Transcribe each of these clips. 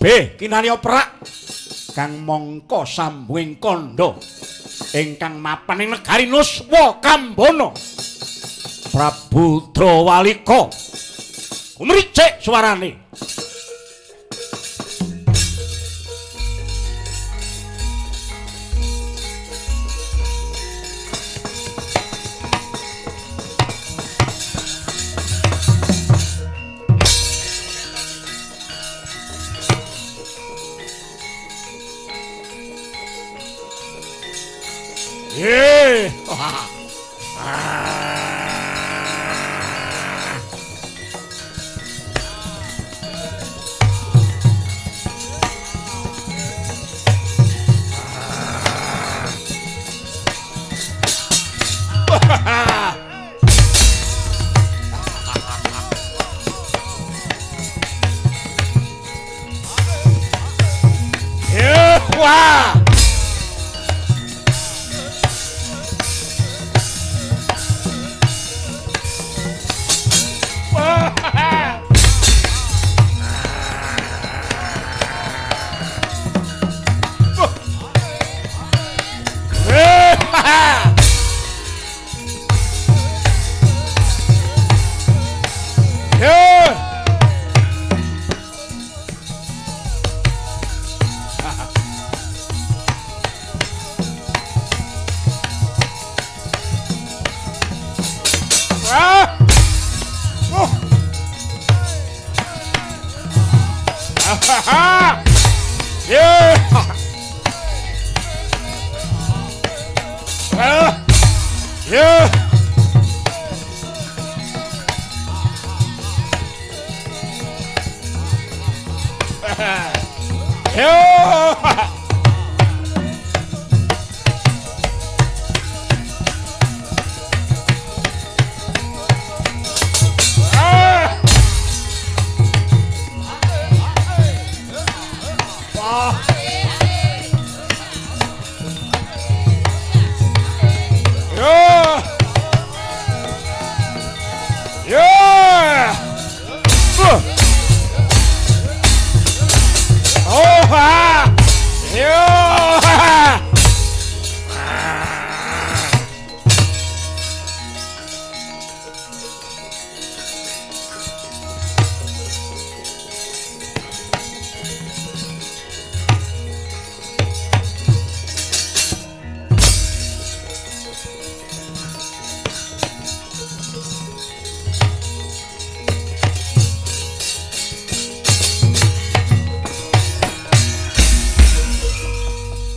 Kabeh kinarya perak kang mangka sambunging kandha ingkang mapan ing negari Nuswa Kambana. Prabu Drawalika kumricik suarane.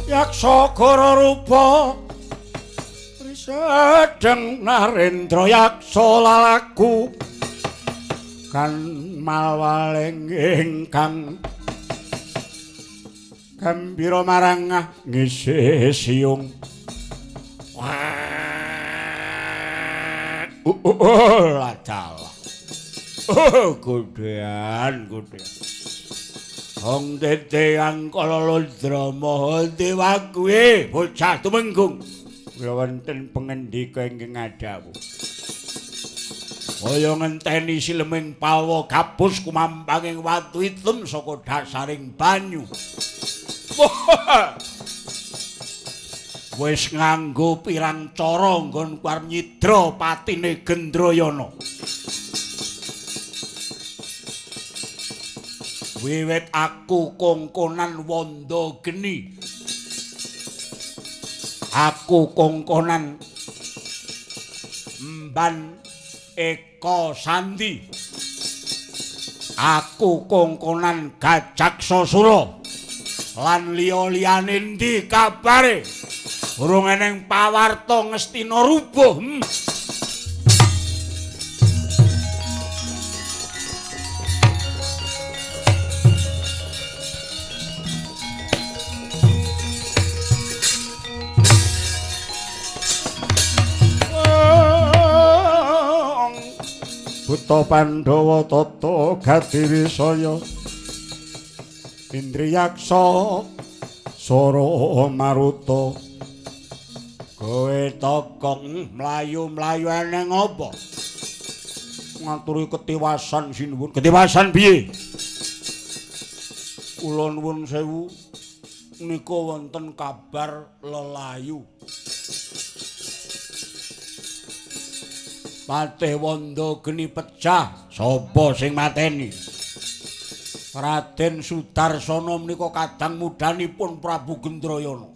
Yaksa rupa risedeng narendra yaksa lalaku kan malwaling ingkang gambira marang ngisih siung. Ladalah. Oh, godean, godean. Hong dedeang kala lodra maha dewa kuwi bocah tumenggung. Kula wonten pengendika ingkang ngadhawuh. Kaya ngenteni sileming palwa gabus kumampanging watu item saka dasaring banyu. Wis nganggo pirang cara nggon arep nyidra patine Gendrayana. Wiwit aku kongkonan wanda geni, aku kongkonan mban Eka Sandi, aku kongkonan Gajaksa Sura lan liya-liyane endi kabare urung eneng pawarta Ngastina rubuh. Buta Pandhawa tata gati wisaya Indriyaksa Sara Maruta. Kowe tokong mlayu-mlayu eneng apa? Ngaturi ketiwasan sinuwun. Ketiwasan piye? Kula nuwun sewu nika wonten kabar lelayu. Patih Wanda geni pecah, sapa sing mateni? Raden Sudarsana menika kadang mudhanipun Prabu Gendrayana.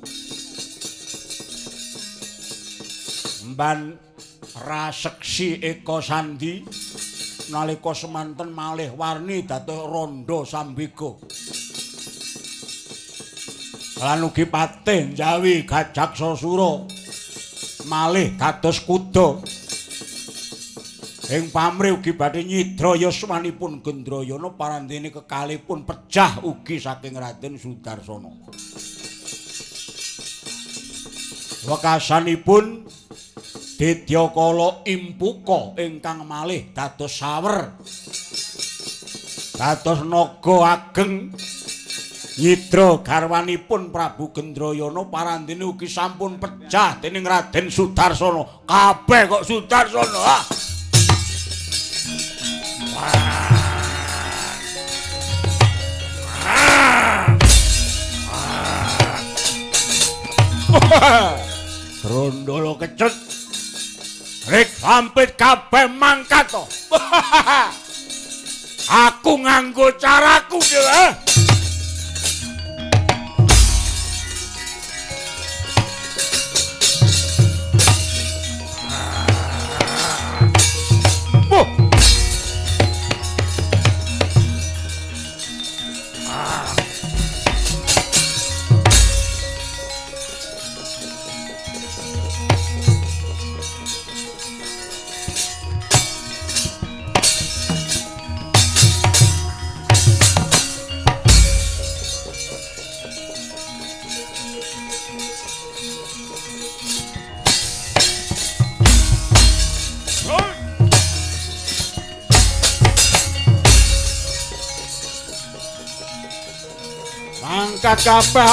Mban Raseksi Eka Sandi nalika semanten malih warni dados randha sambega. Lan ugi patih Jawi Gajaksasura malih dados kuda. Ing pamrih ugi badhe nyidra yuswanipun Gendrayana parandene kekalipun pejah ugi saking Raden Sudarsana. Wekasanipun Didyakala Impuka ingkang malih dados sawer, dados naga ageng nyidra garwanipun Prabu Gendrayana parandene ugi sampun pejah dening Raden Sudarsana. Kabeh kok Sudarsana. Ah. Trondolo kecut. Rek lampit kabeh mangkat to. Aku nganggo caraku dhewe. Mangkat kabeh.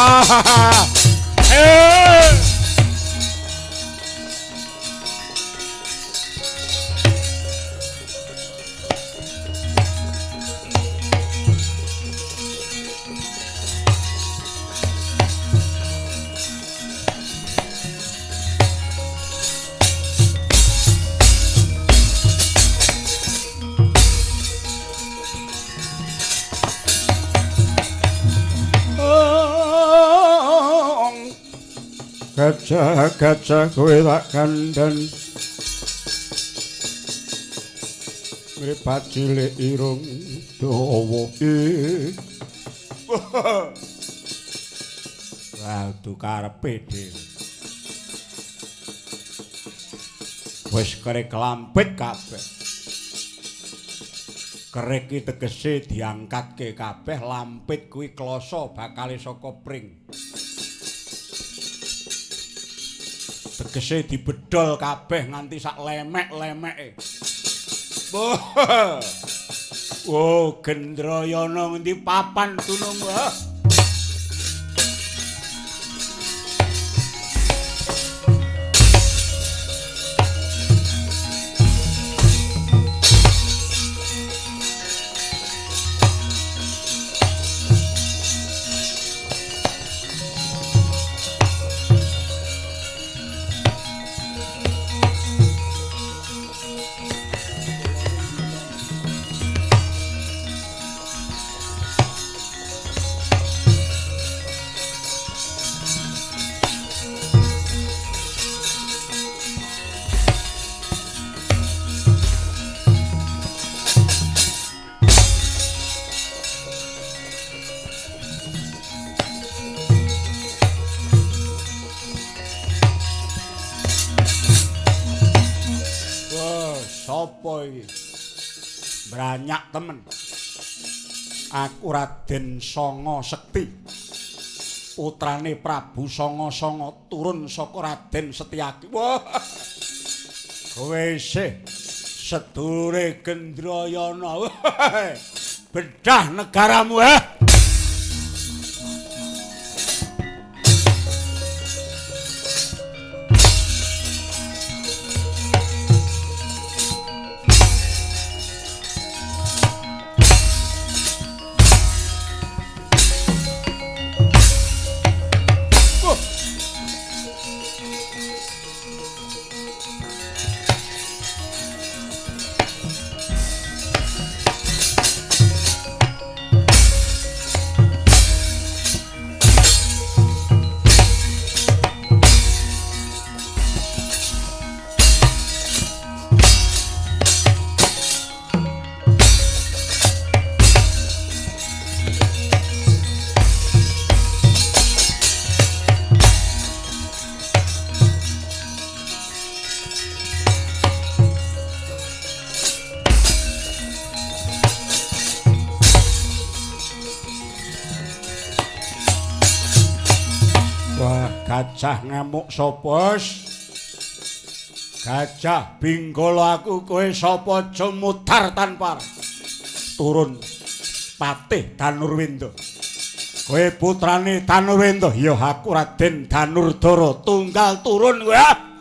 Gajah-gajah kowe tak kandhan mripat cilik irung dawa. Waduh karepe dhewe. Wis kerek lampit kabeh. Kerek iki tegese diangkatke kabeh, lampit kuwi kloso bakale saka pring. Tegese dibedol kabeh nganti sak lemek-lemeke. Oh, Gendrayana ngendi papan dunung? Sapa iki? Branyak temen. Aku Raden Sanga Sekti. Putrane Prabu Sanga Sanga turun saka Raden Setyaki. Wah. Kowe isih sedulure Gendrayana. Bedah negaramu, eh. Gajah ngamuk sapa? Gajah Binggala aku kowe sapa aja mudhar tanpa turun. Patih Danurwenda. Kowe putrane Danurwenda? Ya aku Raden Danurdara. Tunggal turun kowe.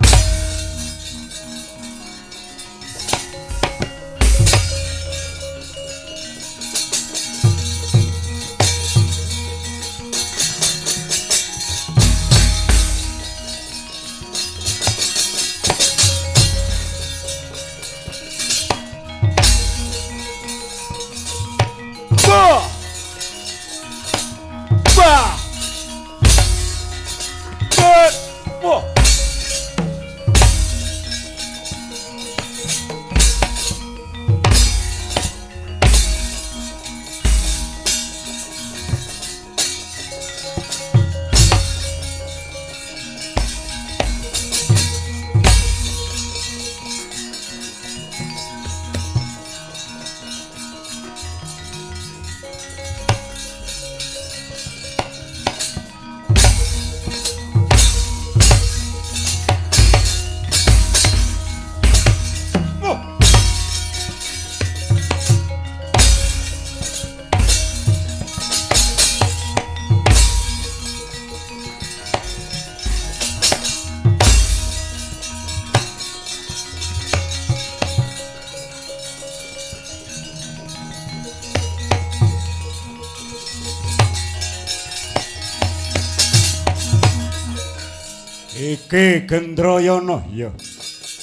Iki Gendrayana. Ya.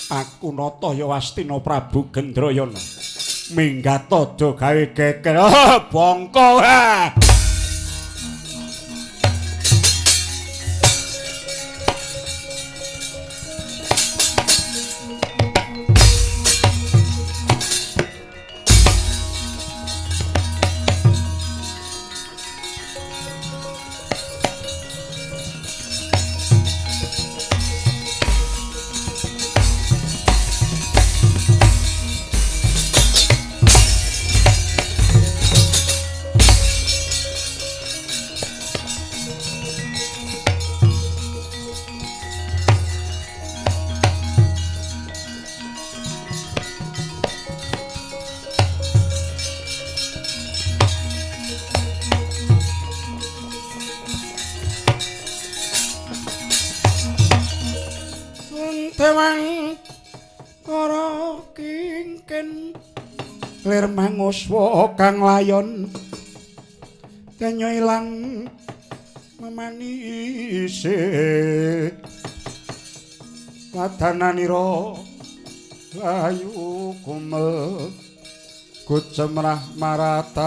Aku nata ya Astina Prabu Gendrayana. Minggat aja gawe geger. Oh, bongko wae. Lir manguswa kang layon kenya ilang memanise wadananira layu kumel gucemrah maratani.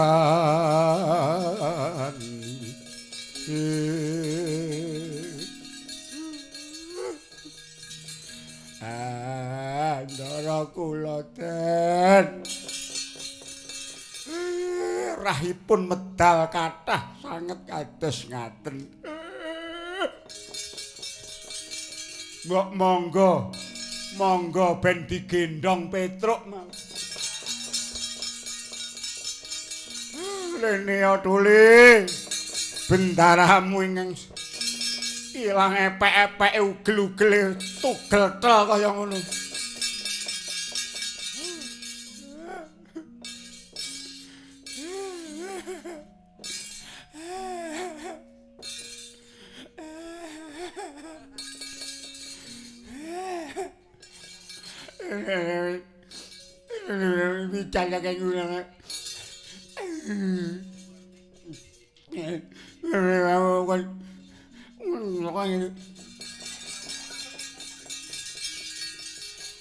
Ah, ndara kula den. Rahipun medal kathah sanget kados ngaten. Mbok monggo, monggo ben digendhong Petruk mau. Lene atule bendaramu ingkang ilang epek-epeke ugel-ugele tugel tel kaya ngono. Bicara kayak gimana?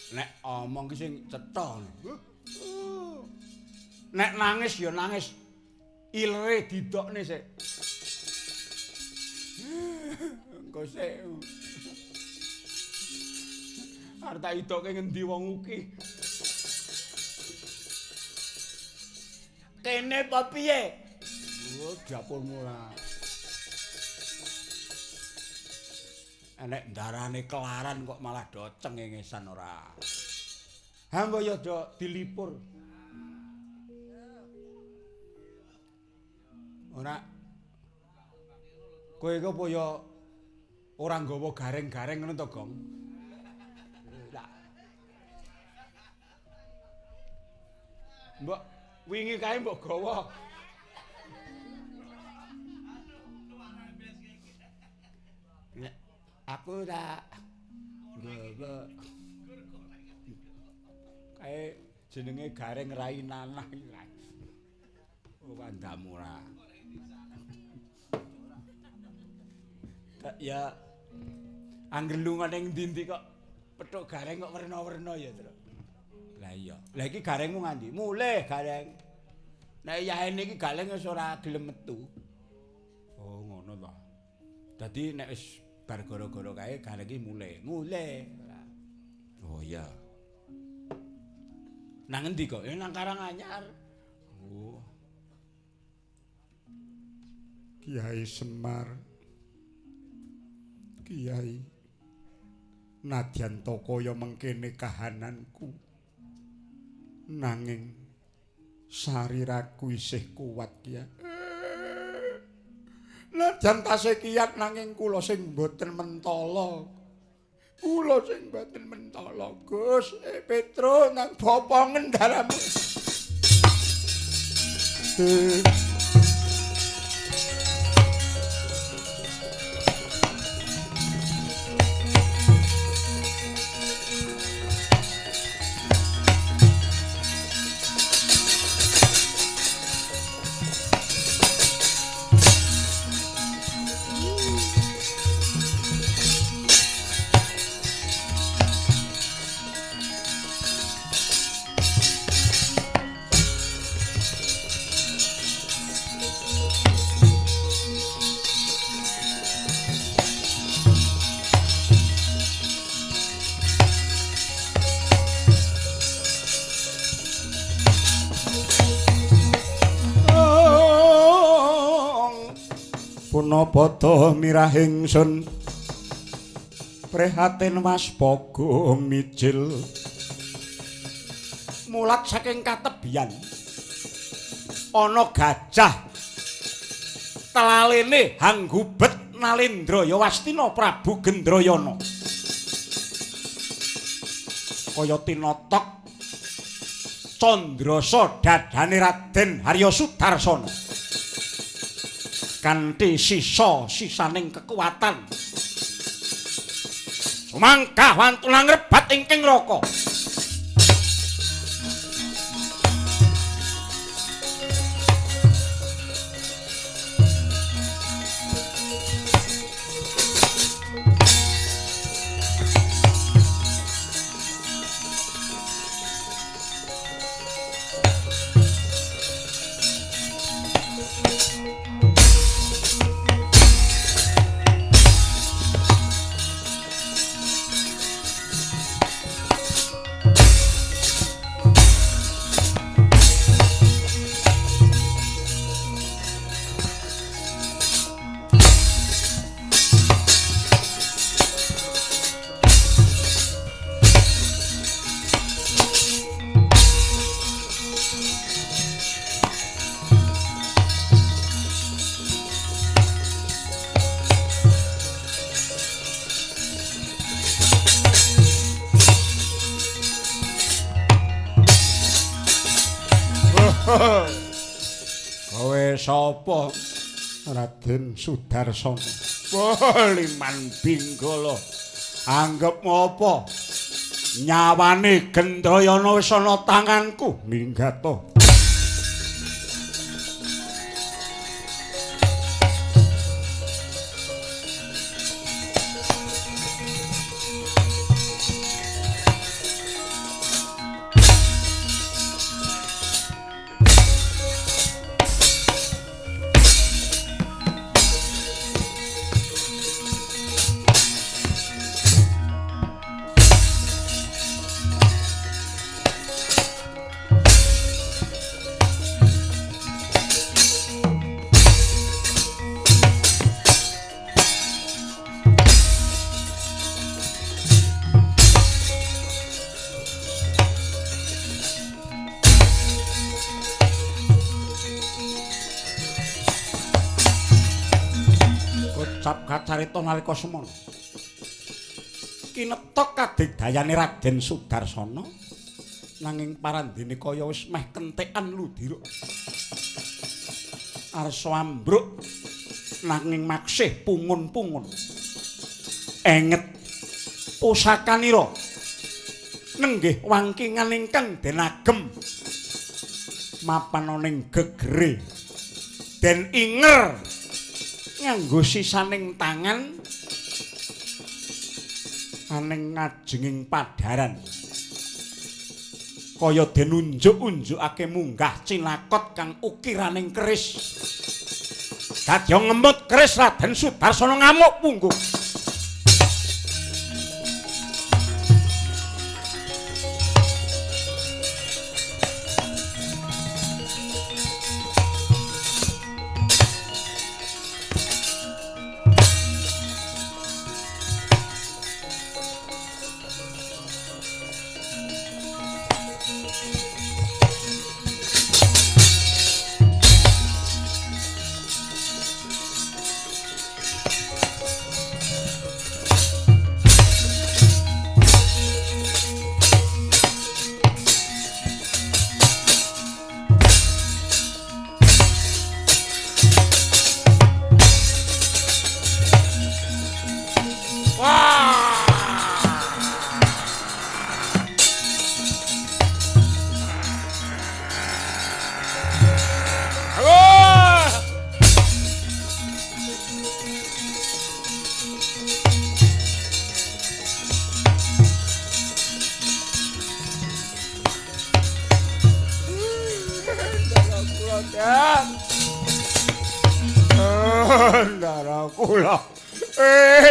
Nek omong ki sing cetha. Nek nangis ya nangis. Ilere didokne sik. Engko sik. Arep tak idokke ngendi wong uki. Kene apa piye? Oh, dapurmu lah. Enek ndarane kelaran kok malah do cengengesan ora. Hamba ya do dilipur. Ora. Kowe iki apa ya Ora nggawa gareng-gareng ngono to, Gong? Lah. Mbok wingi kae mbok gawa. Aku ora nggawa. Kae jenenge gareng rai nanah iki. Oh, wandamu ora. Ya angger lunga ning ndi-ndi kok petuk gareng kok werna-werna ya, Tru. Lah iya. Lah iki garengmu ngandi? Mulih gareng. Nek yaene iki gareng wis ora gelem metu. Oh, ngono to. Dadi nek wis bar gara-gara kae gareng iki mulih. Mulih. Oh iya. Nang endi kok? Ya nang Karanganyar. Oh. Kiai Semar. Kiai, nadyan ta kaya mengkene kahananku, nanging sariraku isih kuat, Kiai. Nadyan tasih kiyat nanging kula sing mboten mentala. Kula sing mboten mentala, Gus. Petro nang bapa ngendaramu. Punapa mirah ingsun prihatin waspaga mijil mulat saking katebian ana gajah telalene hanggubet Nalendra ya Wastina Prabu Gendrayana kaya tinotok candrasa dadane Raden Harya Sudarsana kanthi sisa-sisaning kekuatan sumangkah wantuna ngrebat ingkang neraka. Kowe sapa? Raden Sudarsana. Wah, liman binggala. Anggep apa? Nyawane Gendrayana wis ana tanganku. Minggat to. Ucap kacarita nalika semono. Kinetok kadigdayane Raden Sudarsana nanging parandene kaya wis meh kentekan ludira. Arsa ambruk nanging maksih pungun-pungun. Enget pusakanira nenggih wangkingan ingkang den agem mapan ning gegere den inger nganggo sisaning tangan aning ngajenging padharan kaya den unjuk-unjukake munggah cinakot kang ukiraning keris. Dadya ngemut keris Raden Sudarsana ngamuk punggung.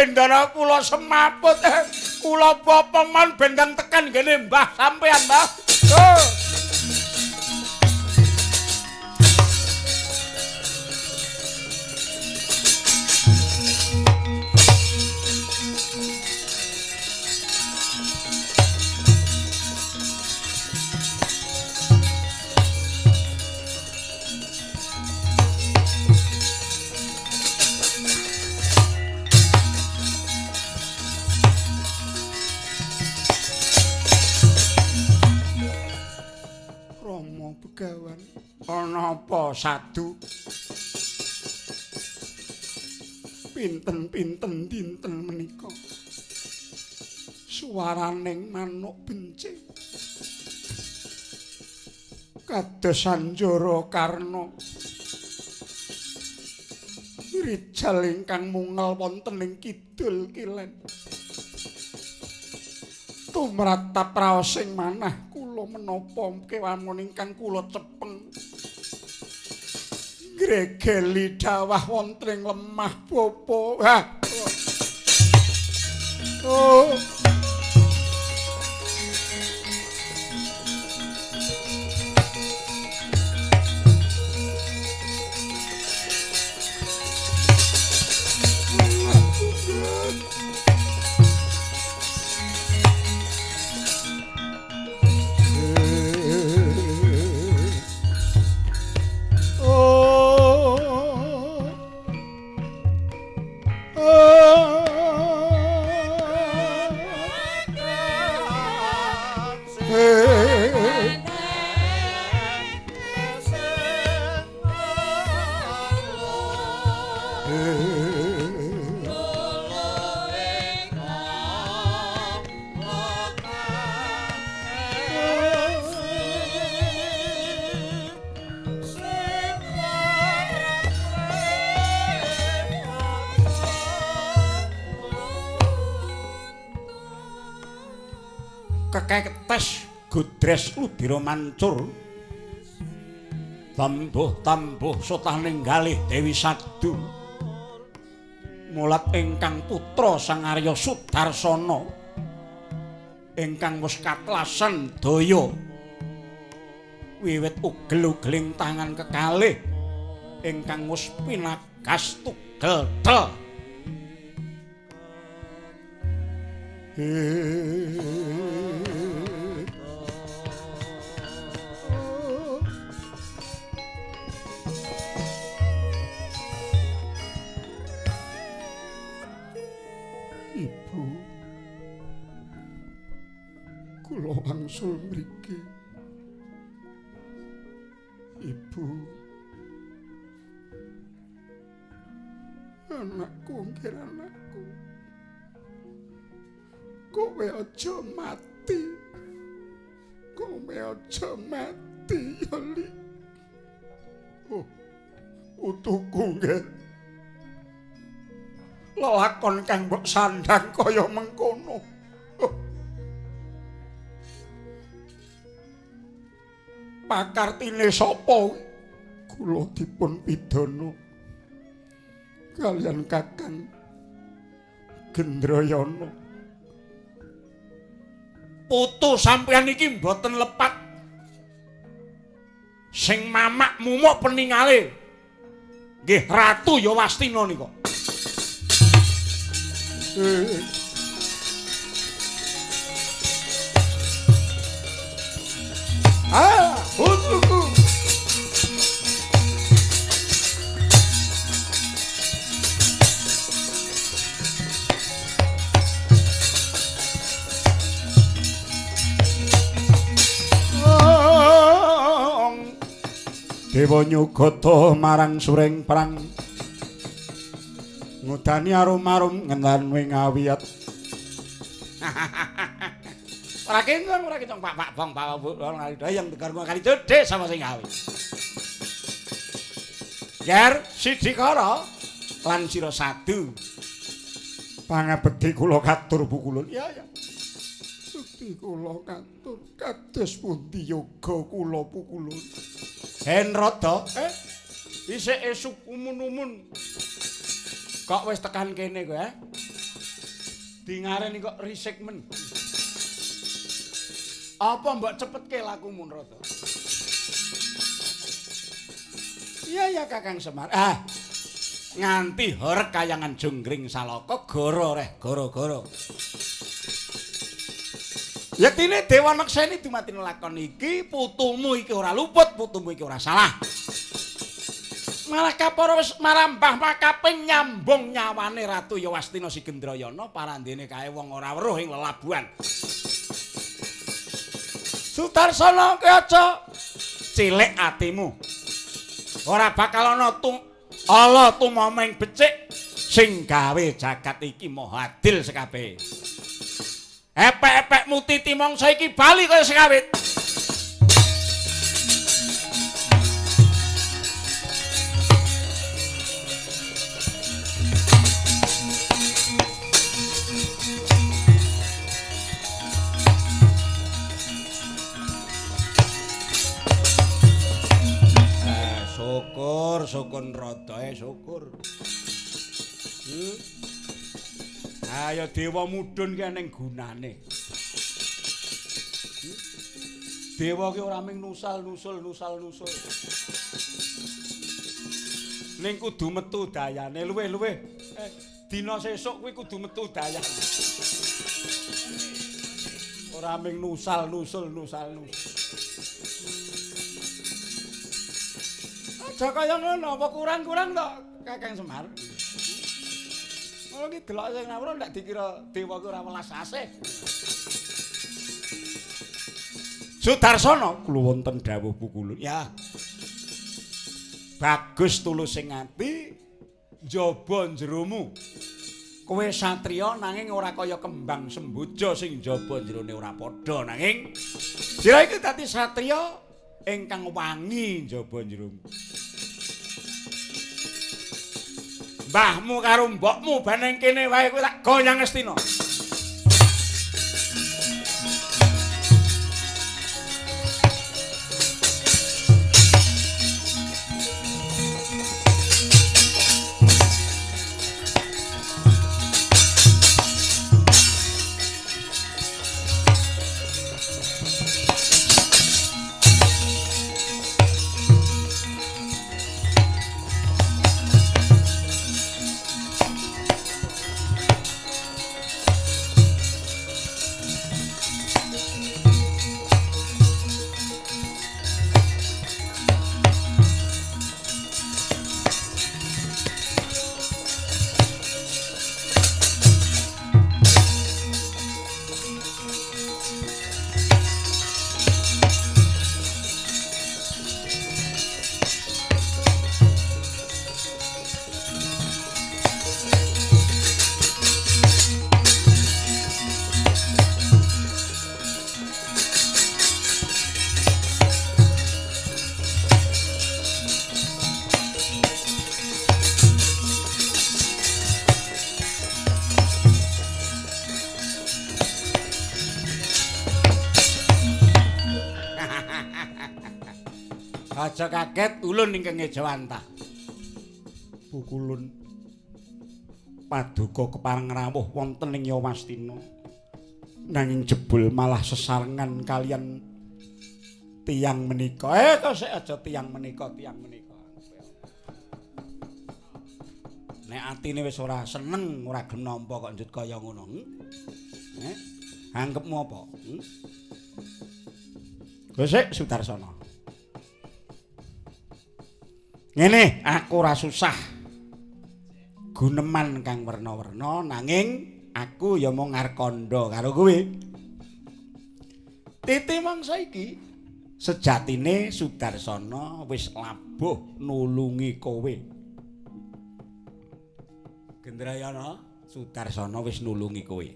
Ndara kula semaput, kula bopong mon bendang tekan nggene mbah sampean, Mbah. Oh. Ana apa sadu? Pinten-pinten dinten menika suaraning manuk benci kados Anjara Karna rijal ingkang mungel wonten ing kidul kilen. Tumratap raosing manah kula menapa kewamun ingkang kula cepeng gregeli dawah wonten ing lemah bapa. Ha. Oh. Ketes godres ludira mancur tambuh-tambuh sotaning galih Dewi Sadu mulat ingkang putra Sang Arya Sudarsana ingkang wis katlasan daya wiwit ugel-ugeling tangan kekalih ingkang wis pinagas tugel tel. wangsul mriki. Ibu, anakku nggih anakku. Kowe aja mati. Kowe aja mati ya Li. Oh, utuku nggih. Lelakon kang mbok sandhang kaya mengkono. Oh. Pakartine sapa? Kula dipun pidana kaliyan Kakang Gendrayana. Putu sampeyan iki mboten lepat. Sing mamak mumuk peningale nggih Ratu Yawastina nika. Ah, putuku. Dewa nyugata marang suring prang ngudani arum-arum ngendan wing awiyat. Ora kenceng, ora kenceng Pak Pak Bong Pak Bu yang tegar kali cedhek sama sing gawe. Ger Sidikara lan Sira Sadu. Pangabekti kula katur pukulun. Ya ya. Bekti kula katur kados pundi yoga kula pukulun. Hen rada isih esuk umun-umun. Kok wis tekan kene kowe? Dingareni kok risik men. Apa mbok cepetke lakumu Rada? Iya ya Kakang Semar. Ah. Nganti horeg kayangan Jonggring Salaka goro reh goro-goro. Yektine Dewa Nekseni dumadi lakon iki, putumu iki ora luput, putumu iki ora salah. Malah kapara wis marambah makaping nyambung nyawane Ratu Yawastina Sigendrayana parandene kae wong ora weruh ing lelabuhan. Sudarsana kowe aja cilik atimu. Ora bakal ana ala tumomeng becik sing gawe jagat iki maha adil sekabehe. Epek-epek mutiti mangsa iki bali kaya sekawit. Syukur, syukur radae syukur. Ayo dewa mudhun ki ning gunane. Dewa ki ora mung nusal nusul nusal nusul. Ning kudu metu dayane luwih-luwih. Dina sesuk kuwi kudu metu dayane. Ora mung nusal nusul nusal nusul. Aja kaya ngono, apa kurang-kurang to Kakang Semar? Ngono ki delok sing ngawur ndak dikira dewa ki ora welas asih. Sudarsana kula wonten dawuh pukulun. Ya. Bagus tulus sing ati njaba njeromu. Kowe satriya nanging ora kaya kembang semboja sing njaba njerone ora padha nanging sira iki dadi satriya ingkang wangi njaba njeromu. Mbahmu karo mbokmu ben ning kene wae kowe tak gonyang Astina. Aja kaget ulun ingkang ngejawantah. Pukulun paduka kepareng rawuh wonten ing Yawastina. Nanging jebul malah sesarengan kalian tiyang menika. Kok sik aja tiyang menika, tiyang menika. Nek atine wis ora seneng, ora gelem nampa kok njut kaya ngono. Anggepmu apa? Sik Sudarsana. Ngene, aku ora susah guneman kang werna-werna, nanging aku ya mung ngarkandha karo kowe. Titi mangsa iki sejatine Sudarsana wis labuh nulungi kowe. Gendrayana, Sudarsana wis nulungi kowe.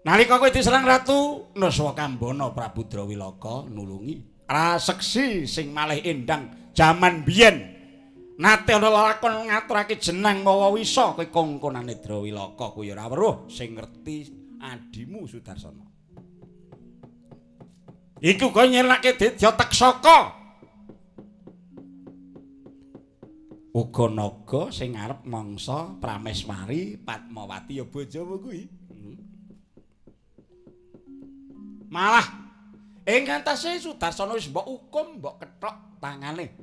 Nalika kowe diserang Ratu Nuswa Kambana Prabu Drawilaka nulungi. Raseksi sing malih endang jaman biyen. Nate ana lelakon ngaturake jenang mawa wisa kowe kongkonane Drawilaka kuwi ora weruh sing ngerti adimu Sudarsana. Iku kowe nyelake Dedya Teksaka. Uga naga sing arep mangsa Prameswari Padmawati ya bojomu kuwi. Malah ing antase Sudarsana wis mbok hukum, mbok kethok tangane.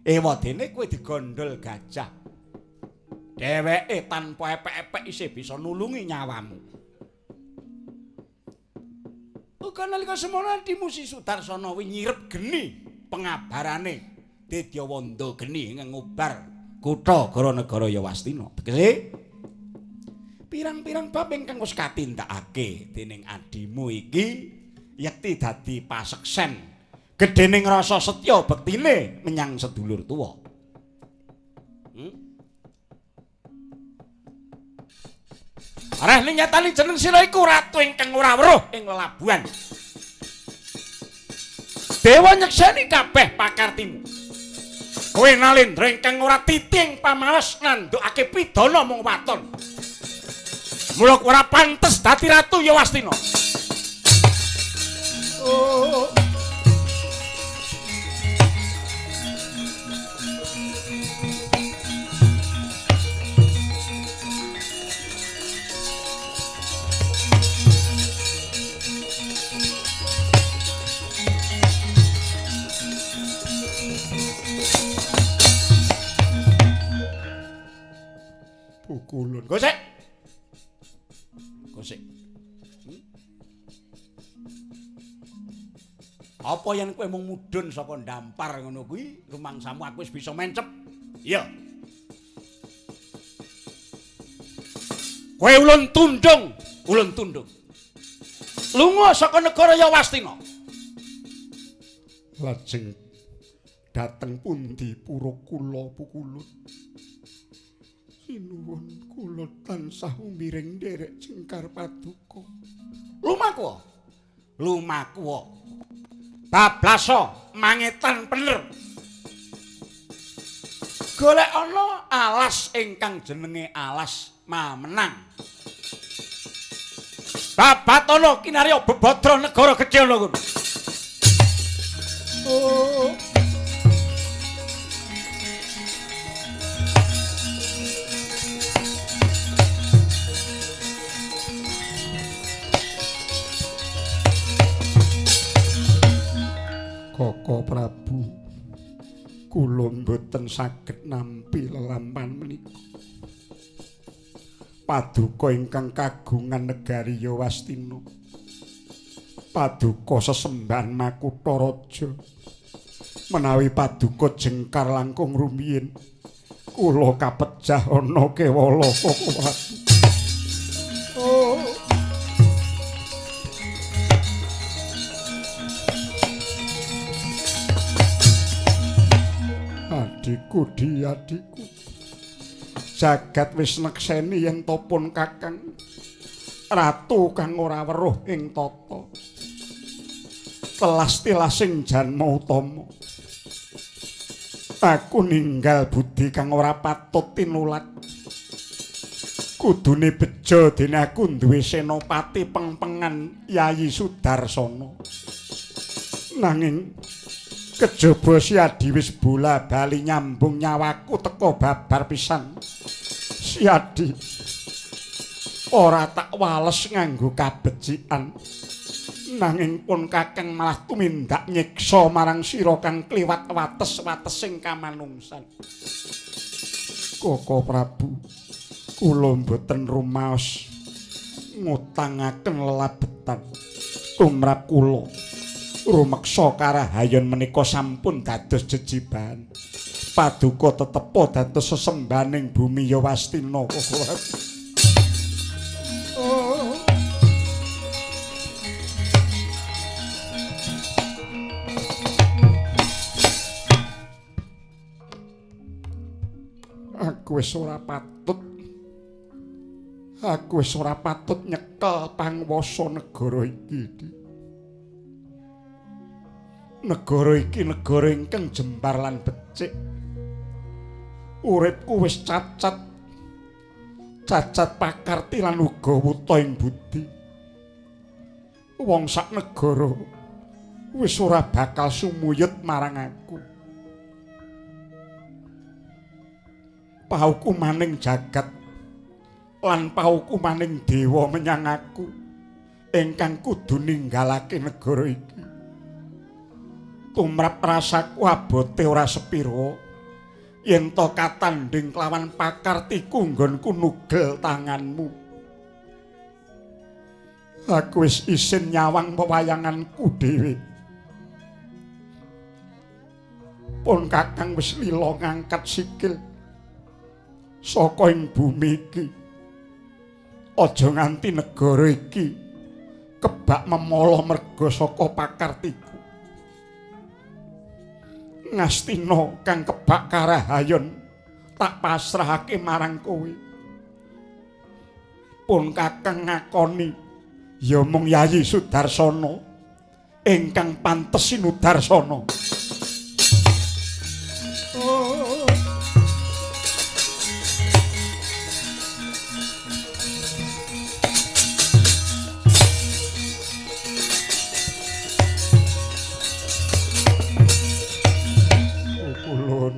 Ewadene kowe digondol gajah. Dheweke tanpa epek-epek isih bisa nulungi nyawamu. Uga nalika semono adimu si Sudarsana wi nyirep geni pengabarane Dedya Wanda geni ingkang ngubar kutha gara negara Yawastina. Tegese pirang-pirang bab ingkang wis katindakake dening adimu iki yekti dadi paseksen gedhening rasa setya bektine menyang sedulur tuwa. Areh ning nyatane jeneng sira iku ratu ingkang ora weruh ing lelabuhan. Dewa nyekseni kabeh pakartimu. Kowe nalendra ingkang ora titing pamales nandukake pidana mung waton. Mula ora pantes dadi ratu Yawastina. Oh. Pukulun. Gosek. Gosek. Apa yen kowe mung mudhun saka ndampar ngono kuwi, rumangsamu aku wis bisa mencep. Iya. Kowe ulun tundung, ulun tundung. Lunga saka negara Yawastina. Lajeng dateng pundi pura kula Pukulun? Sinuwun kula tansah umiring nderek jengkar paduka. Lumaku. Lumaku. Bablaso mangetan bener. Golek ana alas ingkang jenenge alas Mamenang. Babatana kinarya bebadra negara gedhe ana kono. Oh. Koko Prabu, kula mboten saged nampi lelampahan menika. Paduka ingkang kagungan negari Yawastina, paduka sesembahan makutha raja, menawi paduka jengkar langkung rumiyin, kula kapejah ana kewala Koko Prabu. Oh. Adikku, adikku, jagat wis nekseni yen topun kakang ratu kang ora weruh ing tata telas tilasing janma utama. Aku ninggal budi kang ora patut tinulak. Kudune bejo dene aku duwe senopati pengpengan Yayi Sudarsana. Nanging Kejaba Siadi wis bola-bali nyambung nyawaku teka babar pisan. Siadi ora tak wales nganggo kabecikan. Nanging pun Kakang malah tumindak nyiksa marang sira kang kliwat wates-watesing kamanungsan. Koko Prabu, kula mboten rumaos ngutangaken lelabetan tumrap kula. Rumeksa karahayon menika sampun dados jejibahan. Paduka tetepa dados sesembahaning bumi Yawastina. Koko Prabu. Aku wis ora patut. Aku wis ora patut nyekel panguwasa negara iki. Negara iki negara ingkang jembar lan becik. Uripku wis cacat. Cacat pakarti lan uga wuta ing budi. Wong sak negara wis ora bakal sumuyut marang aku. Paukumaning jagat lan paukumaning dewa menyang aku ingkang kudu ninggalake negara iki. Tumrap rasaku abote ora sepira yen to katandhing kelawan pakartiku nggonku nugel tanganmu. Aku wis isin nyawang pewayanganku dhewe. Pun Kakang wis lila ngangkat sikil saka ing bumi iki. Aja nganti negara iki kebak memala merga saka pakartiku. Ngastina kang kebak karahayon tak pasrahake marang kowe. Pun Kakang ngakoni ya mung Yayi Sudarsana ingkang pantes sinudarsana. Oh.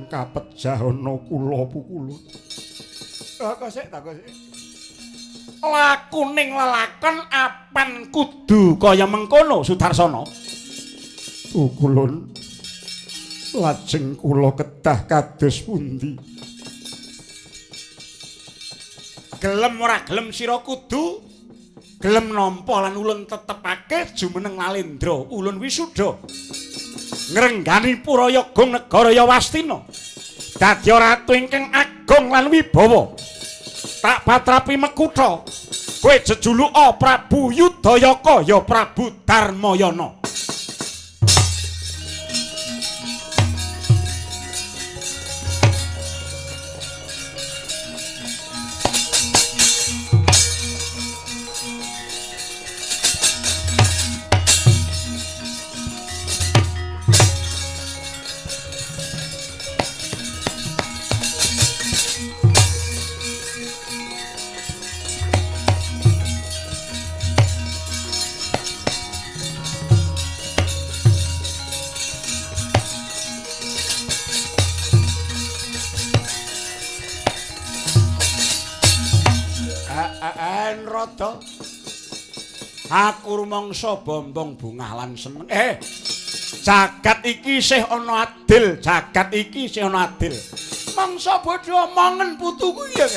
Kapejahana kula pukulun. Kok sik ta kok sik. Lakuning lelakon apan kudu kaya mengkono Sudarsana? Pukulun. Lajeng kula kedah kados pundi? Gelem ora gelem sira kudu gelem nampa lan ulun tetepake jumeneng Lalendra ulun wisuda. Ngrenggani Purayaga negara Yawastina. Dadi ratu ingkang agung lan wibawa. Tak patrapi mekutha. Kowe jejuluka Prabu Yudayaka ya Prabu Darmayana. Aku rumangsa bombong bungah lan seneng. Jagat iki isih ana adil, jagat iki isih ana adil. Mangsa bodho omongen putuku ya.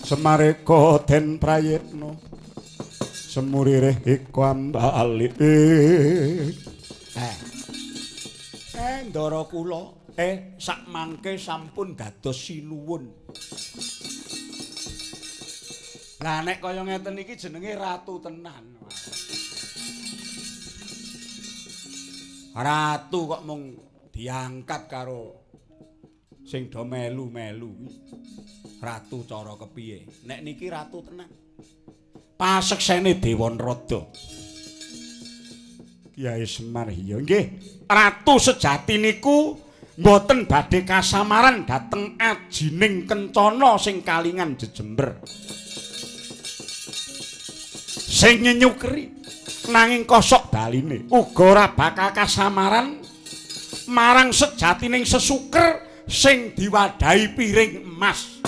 Semareka den prayitna semuririh iko ambali. Ndara kula sak mangke sampun dados sinuwun. Lah nek kaya ngeten iki jenenge ratu tenan. Ratu kok mung diangkat karo sing do melu-melu. Ratu cara kepiye? Nek niki ratu tenan. Paseksene Dewa Narada. Kiai Semar iya nggih. Ratu sejati niku mboten badhe kasamaran dhateng ajining kencana sing kalingan jejember. Sing nyenyukeri nanging kosok baline uga ora bakal kasamaran marang sejatining sesuker sing diwadahi piring emas.